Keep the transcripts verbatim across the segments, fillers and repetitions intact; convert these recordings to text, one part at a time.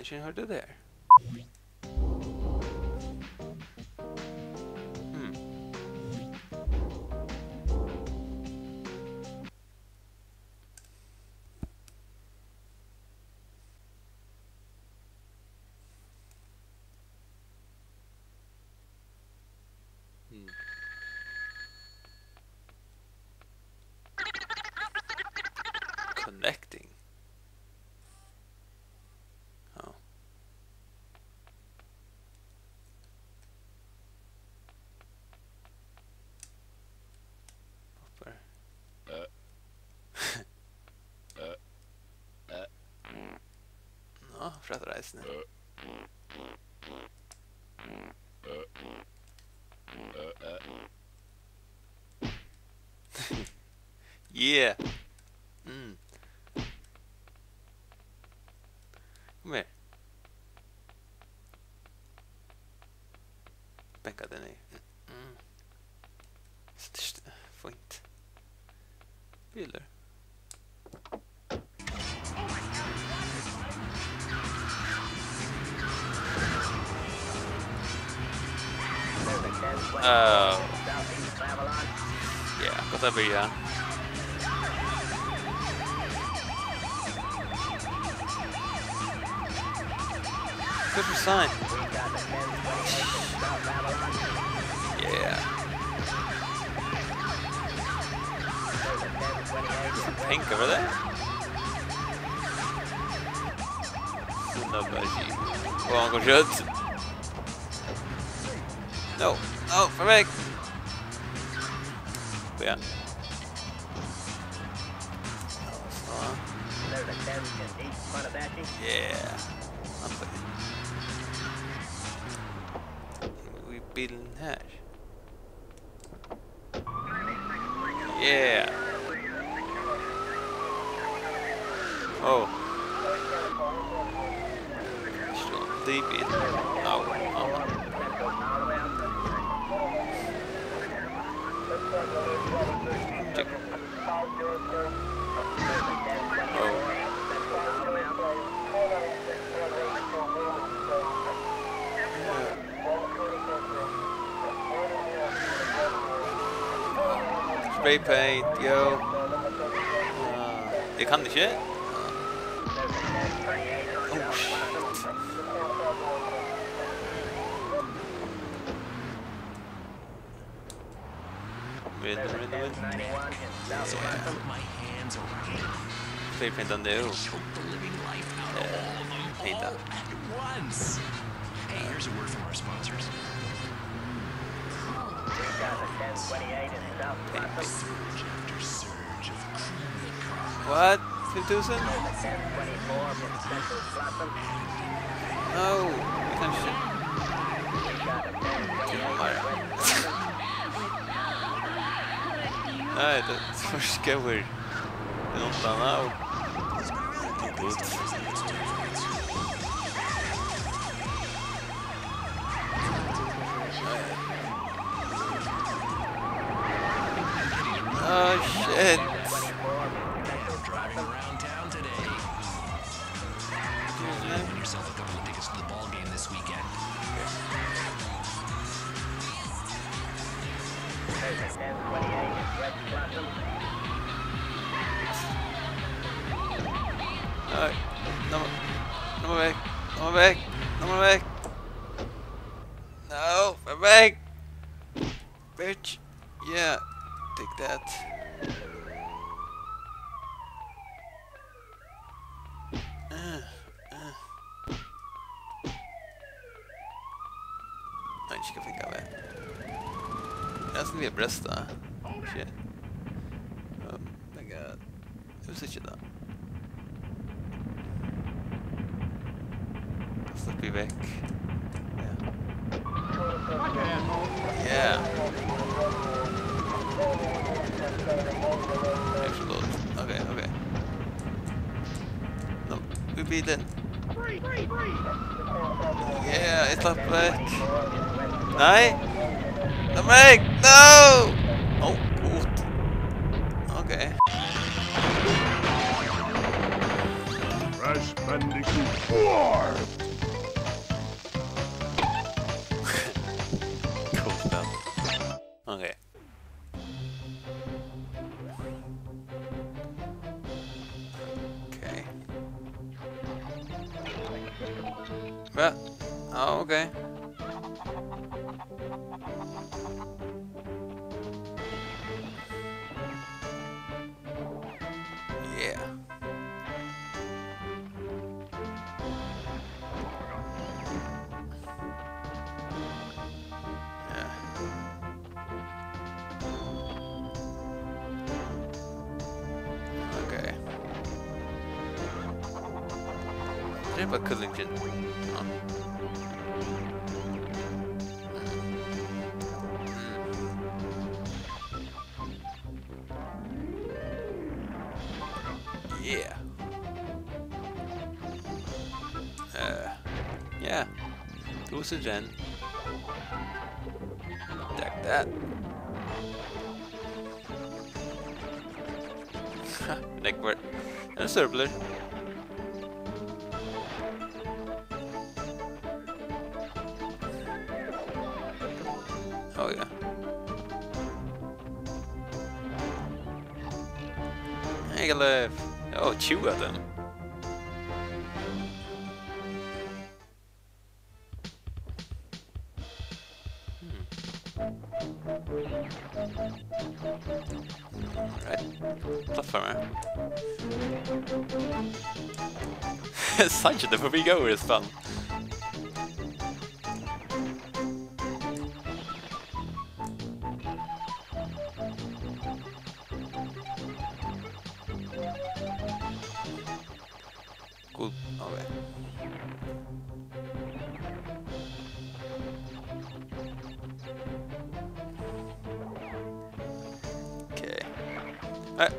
Ikke hørt det der. Hmm. Hmm. Connecting. Oh. Uppi. Nå, frættur eisini. Yeah. Mm. Kom her. Banka den í. Mm. St-, st-, fínt. Bilur. Uh, yeah, gott at byrja. Good for sign. Yeah. Pink over there? Nobody. Oh, I'm gonna shoot. No, no, for me. Yeah. Yeah. Í bilin her. Yeah. Oh. Still deep in. Au, au. Check. Oh. Yeah. Spray paint, yo. Ah, eg kann ikki. Oh, shit. Vent, vent, vent. Yeah. Spray paint on the roof. Eh, paint on. Hey, here's a word from our sponsors. Paint. What? Two thousand? No, kanskje. Nei, det var skauer. Det er noe annet. Good. Oh, shit. Driving around town today. Win yourself a couple of tickets to the ball game this weekend. Nei, nå må, nå må vekk, nå må vekk, nå må vekk. No, vær vekk. Bitch. Yeah, take that. Uh, uh. Nei, ikki skal fingre meg. Jeg er sånn vi er brøsta. Shit. Oh my god. Eg vissi ikki tað. Sleppi vekk. Ja. Ja. Explode. Ok, ok. Nú, í bilin. Yeah, eg slapp vekk. Nei. Nei, nei, no! Ó, gud. Ok. Crash Bandicoot four! Cool stuff. Okay. Okay. Well, oh, okay. Yeah. Ja. Okay. Drepa kyllingin. Ja. Mm. Yeah. Uh, yeah. Lose it then. Take that. Neck word. And a circler. Oh yeah. Hey, left. Oh, two of them. Hmm. Alright. Plattformer. Such a different go is fun. Gud, okay. Okay. Hey.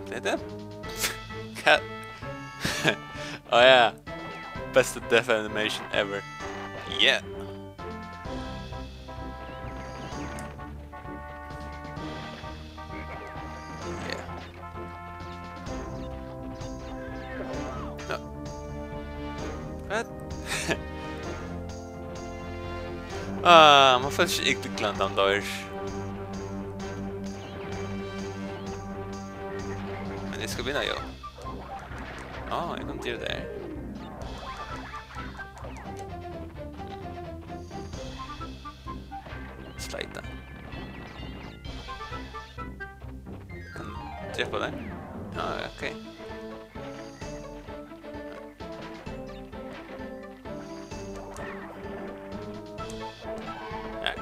Did that? Cat. Oh yeah. Best death animation ever. Yeah. Yeah. Ja. What? Ah, man føler seg ikki glad om dør. Men eg skal vinna, jo. Ah, eg kom til der. Sleita. Kann drepa deg? Ja, ok. Ja.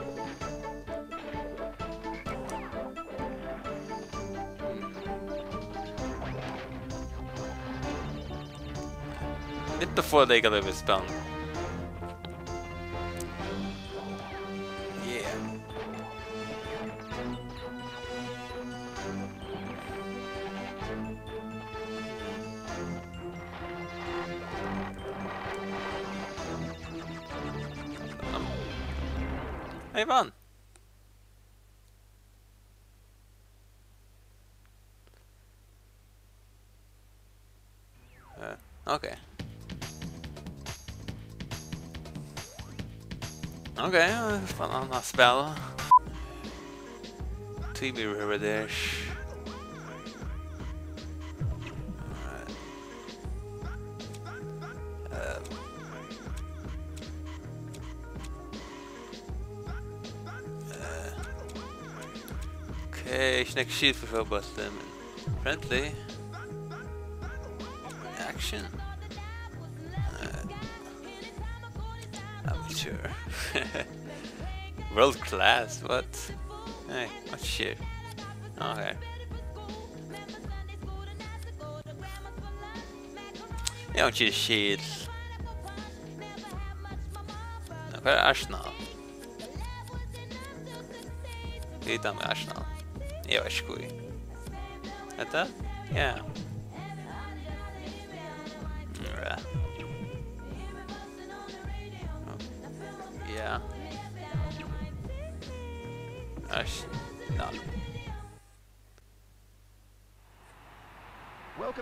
Litt å få deg av det spillet. Yeah. Hey, vann. Eh, ok. Ok, ja, fan, annað spæl. Team over there. Alright. Eh. Eh. Ok, ikki nógv skil fyri fótbólti, men friendly. Action. Eh. Amateur. World class, what? Hey, what's here? Okay. Eg havi ikki skil. Nú, hvar er Arsenal? Vita meg Arsenal. Eg veit ikki hví. Hetta? Ja. Ja. Ja. Arsenal.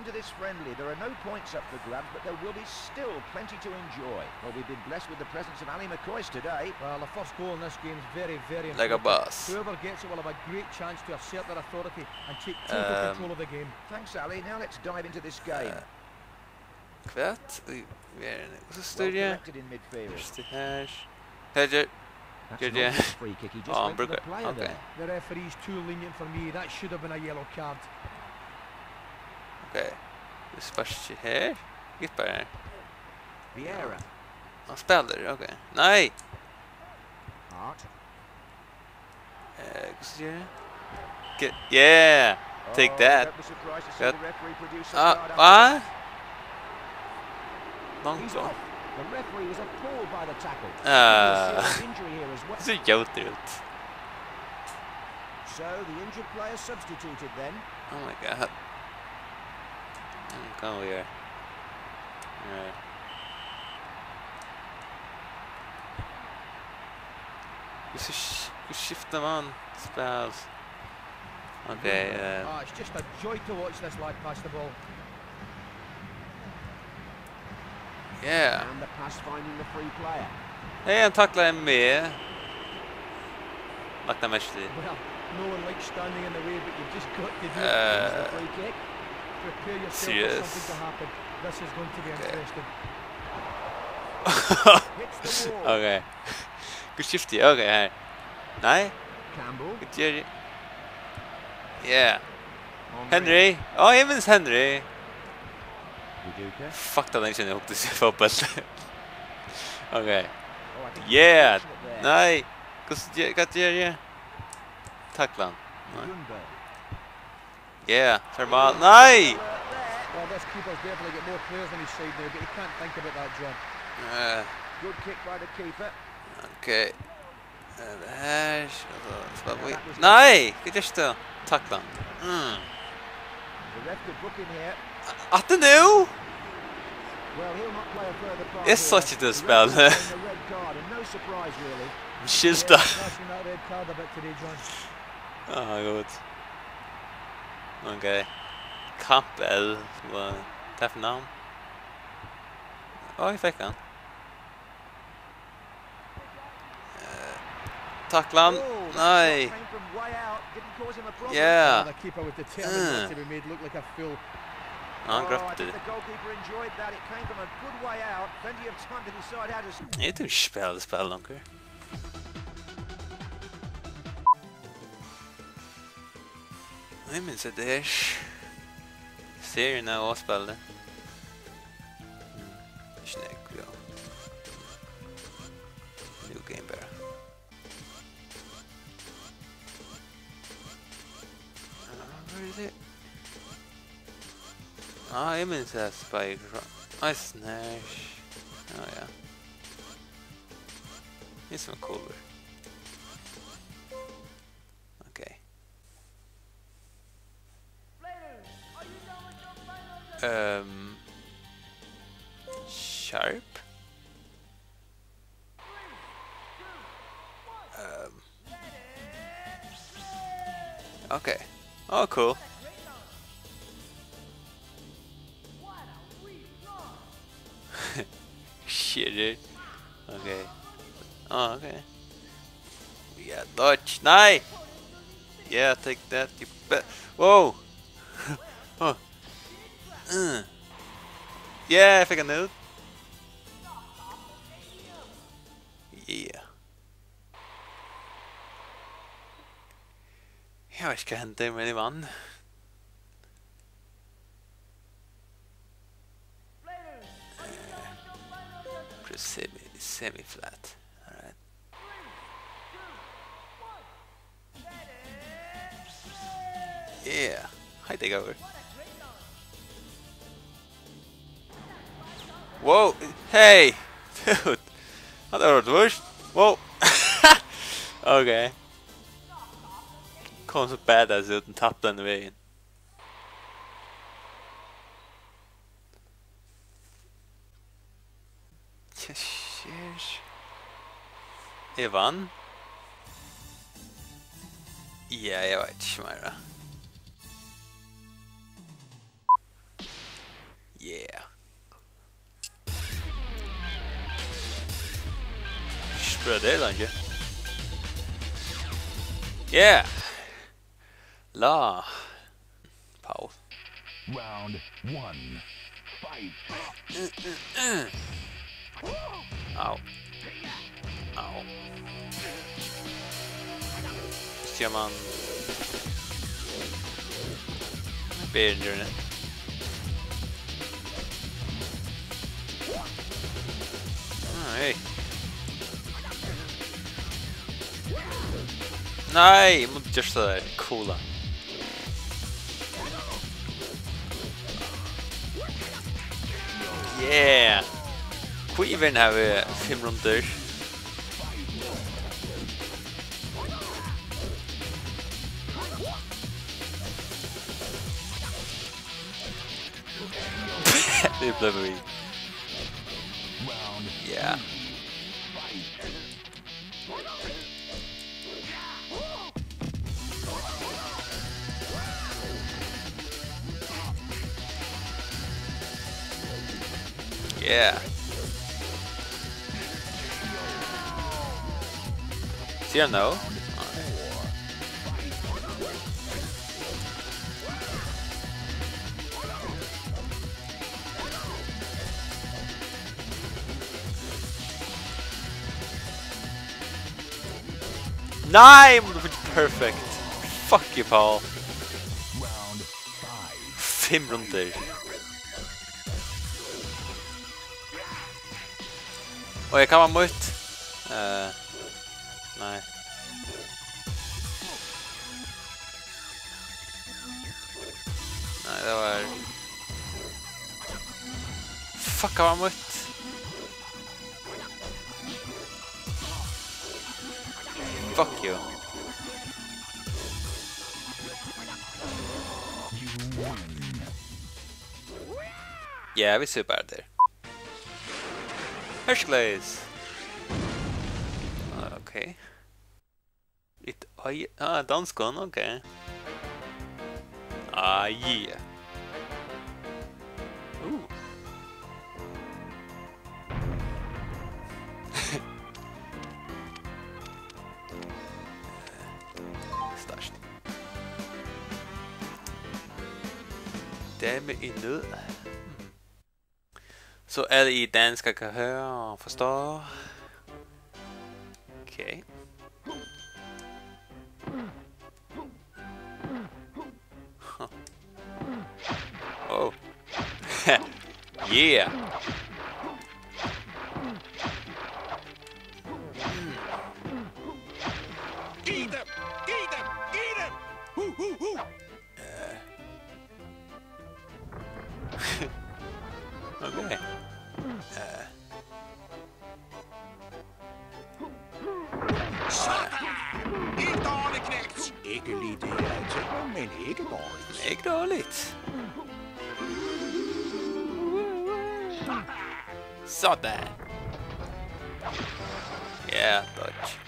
Into this friendly, there are no points up for grabs, but there will be still plenty to enjoy. Well, we've been blessed with the presence of Ally McCoist today. Well, the first goal in this game is very, very Like a important. Boss. Whoever gets it will have a great chance to assert their authority and take total Um, control of the game. Thanks, Ally. Now let's dive into this game. uh, Hvat? Í verðini. Hvussu Well stýri eg? Collected in midfield. Just her. Her, her. That's Good, yeah. Not a free kick. He just Oh, went for the broke it. Player Okay. There. The referee's too lenient for me. That should have been a yellow card. Okay. Vit sparka her. Gitt bara her. Vieira. Hann spælir, okay. Nei! Hart. Eh, hvussu ger eg? Get, yeah! Take that. Got, ah, hvat? He's off. The referee was appalled by the tackle. Ah. Serious injury here as well. Sær ljótur út. So the injured player substituted then. Oh my god. Mm, come here. Yeah. Hvussu sk-, hvussu skiftir mann spæl? Okay, eh. Oh, it's just a joy to watch this lad pass the ball. Yeah. And the pass finding the free player. Hey, hann taklaði meg. Lagt hann merki til. Well, no one likes standing in the way, but you've just got to do it. Here's the Eh. Free kick. Prepare yourself for Serious. Something to happen. This is going to be Okay. Interesting. Hits the wall. Okay. Good shifty. Okay, her. Nei. Campbell. Good ger-, yeah. Henry. Henry. Oh, Evans Henry. Viduka. Fuck, tað er lenge síðan eg hugdi seg fótbólt. Okay. Oh, I think Yeah. He's fortunate there. Nei. Hvussu ge-, hvat geri eg? Takla hann. Nei. Ljungberg. Yeah, fær mál. Nei! Well, this keeper's definitely got more players on his side now, but he can't think about that, John. Eh. Good kick by the keeper. Okay. Eh, her, so, so spæla vit. Nei! Hvat gert tú? Takla hann. Mm. The ref could book him here. Aftur nú? Well, he'll not play a further part here. Eg sá ikki tað spæl. The ref gave him a red card, and no surprise, really. Skilta. Yeah, passing that red card a bit today, John. Ah, good. Okay. Campbell, hvat er tað fyri navn? Á, eg fekk hann. Eh, takla hann. Oh, that Nei. Shot came from way out. Didn't cause him a problem. Yeah. Oh, the keeper was determined not Mm. to be made look like a fool. Hann Oh, I grøpti think tað. The goalkeeper enjoyed that. It came from a good way out. Plenty of time to decide how to s- Eg trúgvi ikki spæl, spæl longur. Eg minnist hetta her. Serien av spæli. Mm. Ikki nógv, ja. New game bara. Ah, hvar er tað? Ah, eg minnist at spæla eisini her. Ja, ja. Tað er sum cool. Okay. Ehm, Sharp. Ehm. Okay. Oh, cool. Shit, dude. Okay. Oh, okay. Yeah, dodge. Nei! Yeah, take that, you bet. Whoa! Oh. Mm. Yeah, eg fekk hann út. Yeah. Eg veit ikki hvat hendi, men eg vann. Eh, press semi, semi flat. Alright. Yeah. Hi, take over. Wow. Hey. Dude. Hatta var worst. Wow. Okay. Kom so badass út og tapti hann í vegin. Hvat sker? Eg vann? Ja, eg veit ikki meira. Yeah. Spør det, danke. Yeah. La. Paul. Round one. Fight. Au. Au. Hvis man bærer den. Nei. Nei, eg mátti gjørt tað har. Cool. Yeah. Hví í verðini hava vit fimm rundur? It blew me. Yeah. Yeah. See, I know. Nei, motherfucking perfect. Fuck you, Paul. Fimm rundir. Og eg kann vera mítt. Eh, nei. Nei, tað var... Fuck, tað var mítt. Fuck you. Ja, vit sita bara har. Hercules. Ah, ok. It, oj, ah, danskan, ok. Ah, yeah. Uh. Størst. Dame i nød. Hmm. Så er det i dansk, jeg kan høre og forstå. Okay. Huh. Oh. Yeah. Giv dem! Giv dem! Giv dem! Hu, hu, hu! Øh. Okay. Øh. Sådan! Ikke dårligt, knægt! Ikke lige det, jeg havde tænkt mig, men ikke dårligt. Ikke dårligt. Sådan. Ja, dodge.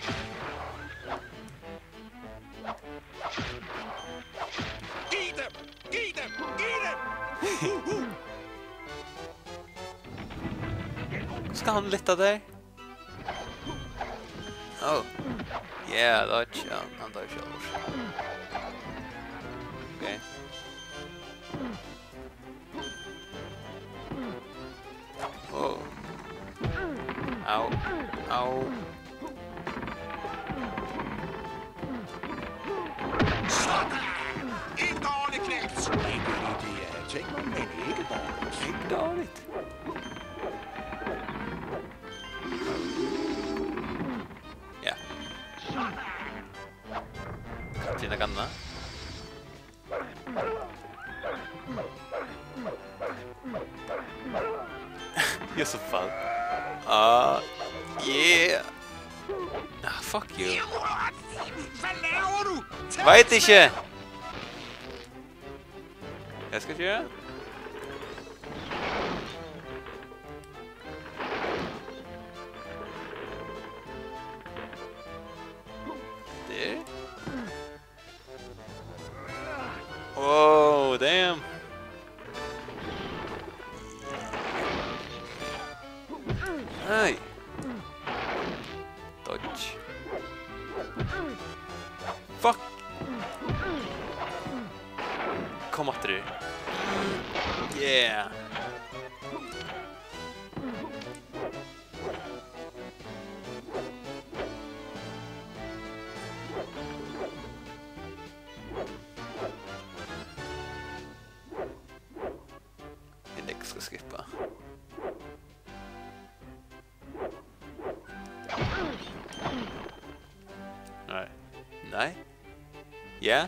Giv dem! Giv dem! Giv dem! Hu, hu, hu! Skal hann lyfta tær? Oh. Yeah, dodge. Ja, hann dodge over. Okay. Oh. Au. Au. Sådan! En dårlig knægt! Ikke lige det, jeg havde tænkt mig, men ikke dårligt. Ikke dårligt. Ja. Til den gamle. Josefat. Ah, yeah. Ah, fuck you. Hvad laver du? Veit ikki. Hvat skal eg gera? Der. Oh, damn. Nei. Dodge. Fuck. Kom aftur her. Yeah. Eg skal skippa. Nei. Nei. Ja.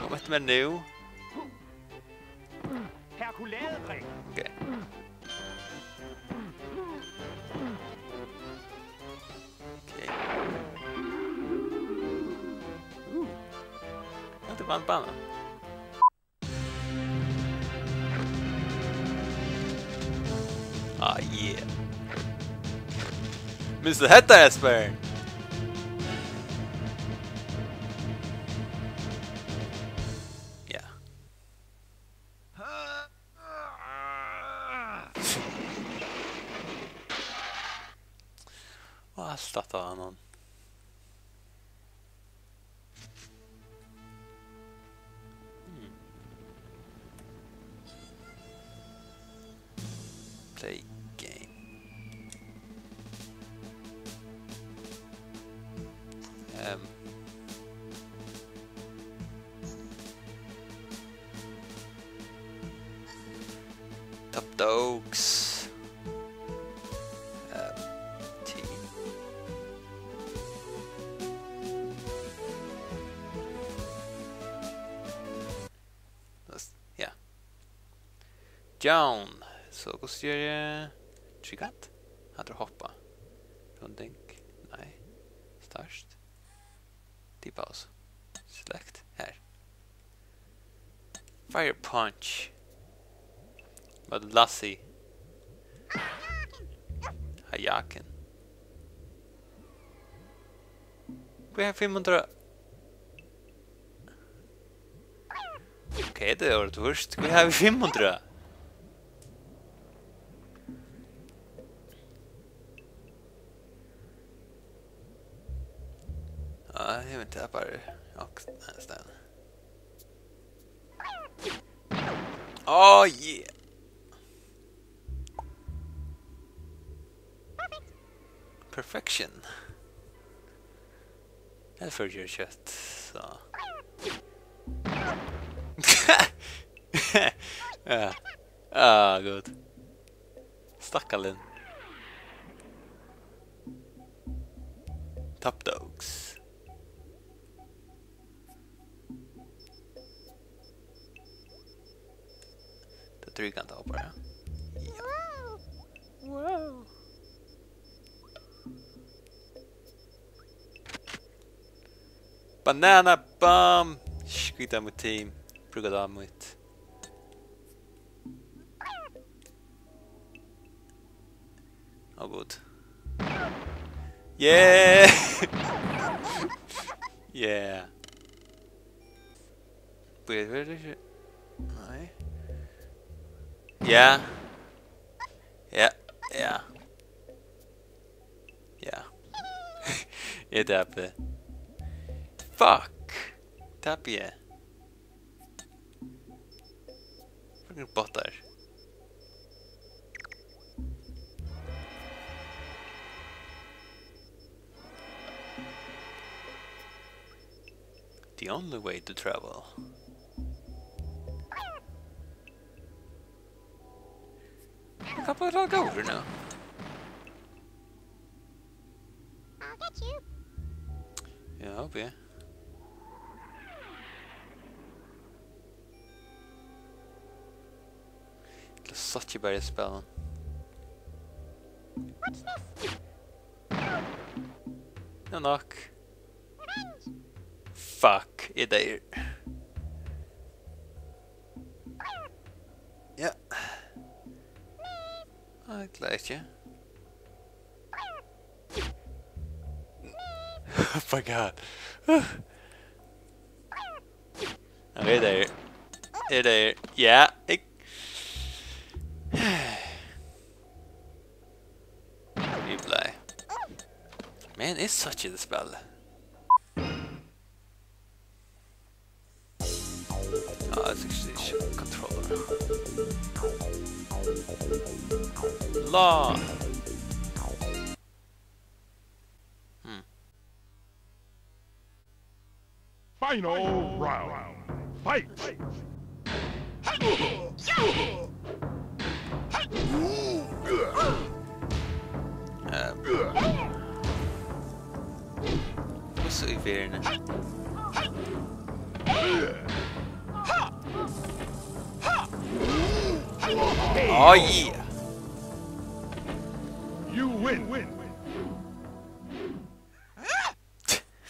Kom eftir mær nú. Perkulæredrik. Okay. Okay. Uh. Ja, det var en bane. Ah, yeah. Mister Headasburn. Ja. Og alt dette var noen. Hmm. Play game. Um. Top Dogs. Eh, team. Ja. John. So, hvussu ger eg? Triggat? Hatta er hoppa. Runding. Nei. Start. Deep pause. Select. Her. Fire Punch. Var det Lassie? Hayaken. Hví har fimm hundrað? Okay, det var det først. Hví har fimm hundrað? Ja, jeg vet, det er bare... Ok, nei, stein. Oh, yeah! Perfection. Hetta fer at gera kjøtt, so. Ja. Ah, gud. Stakkalin. Top Dogs. Tað er tríkantað, bara. Ja. Wow. Banana bomb! Skita mítt team. Brúka tað mítt. Oh, gud. Yeah! Yeah. Bíða, hvat er tað? Nei. Ja. Ja, ja. Ja. Eg tapi. Fuck. Tapi eg. Fucking bottar. The only way to travel. Hvat er tað góður nú? I'll get you. Ja, okay. Ella sást ikki bara í spælinum. What's this? Nú nokk. Revenge. Fuck, eg deyði. Ja. Nei, eg klári ikki. Oh my god. Hann er der. Er der. Ja, eg... Men eg sá ikki tað spælið. Ah, eg sá ikki, ikki controller. La. Hmm. Final round. Fight! Ehm. Hvussu í verðini? Oh yeah! You win.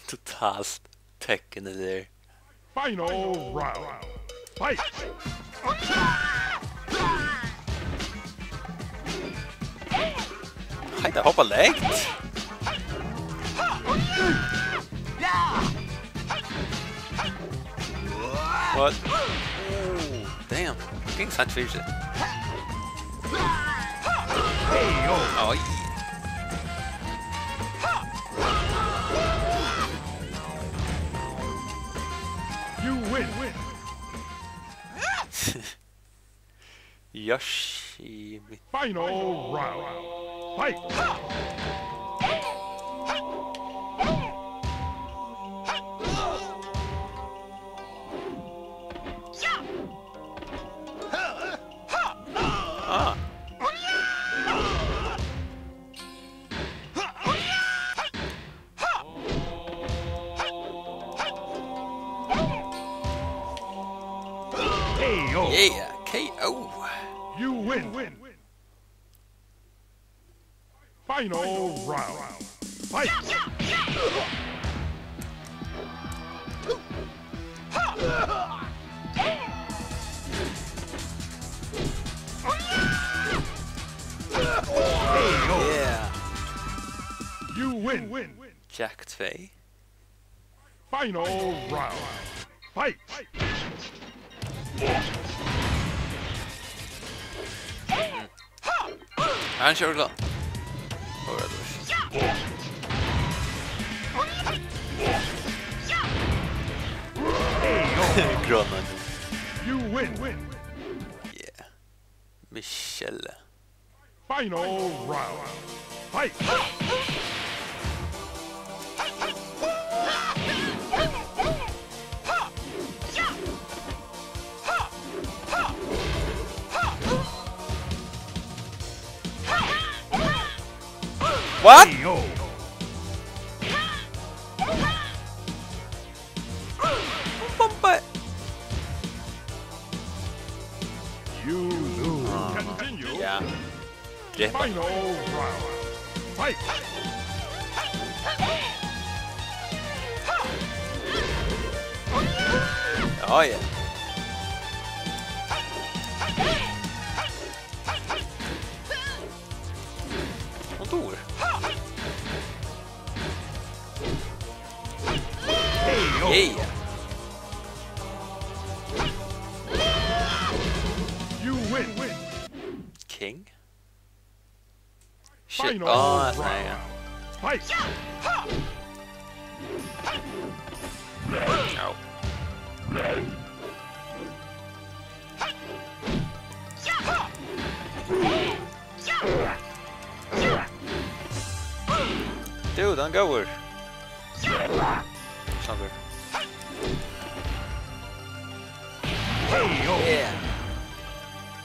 Totalt tekken, det der. Final round. Fight! Hei, tað hoppar langt. What? Ooh, damn. Ganga seint fyri seg. Oj. You win. Yoshimi. Final round. Fight! Ah. K O. Yeah, K O. You win. Final round. Fight! Yeah. You win. Jak tvey. Final round. Fight! Hann kjører glad. Gråna. You win. Yeah. Michelle. Final round. Fight! What? K O. Bomba. You lose. Continue. Ja. Drepa. Final round. Fight. Ja, ja. Hon dør. Yeah. You win. King? Shit. Final round. Fight. Au. Dude, hann er góður. Samur. Yeah.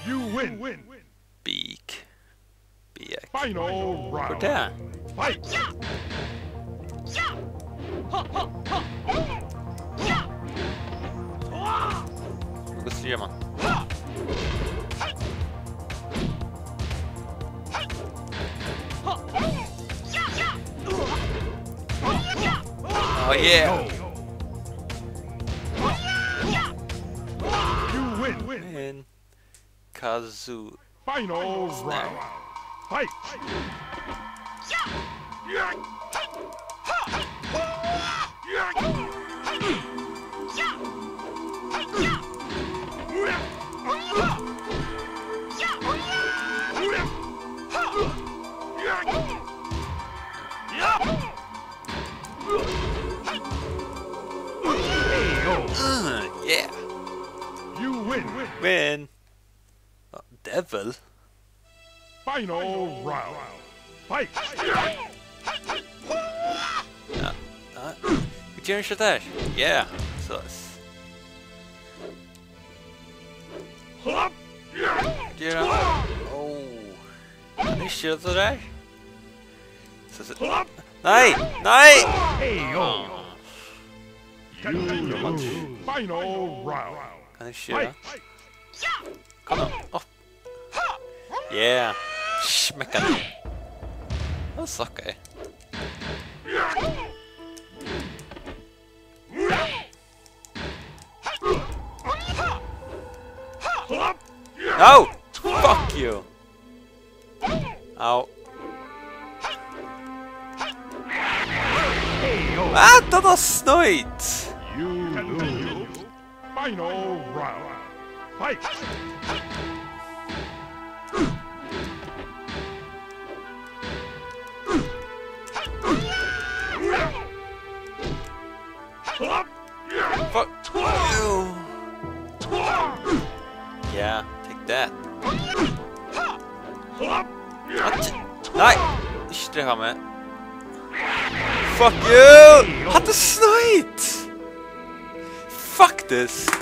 You win. Big. Big. Final round. Fight. Hvussu ger man? Oh yeah. You win. Win. Kazu. Final round. Fight. Triple. Final round. Fight! Ja. Ja. Vit gera ikki tað her. Yeah. So. Gera. Oh. Kann eg ikki gera tað her? So, so. Nei! Nei! Hey, yo. You lose. Final round. Kann eg ikki gera tað? Kom nú. Opp. Yeah. Smekka hann. Hann suckar. No! Fuck you! Au. Ah, tað var snøgt! You lose. Final round. Fight! Fuck you! Yeah, take that. Nei! Ikki drepa meg. Fuck you! Hatta er snøgt! Fuck this!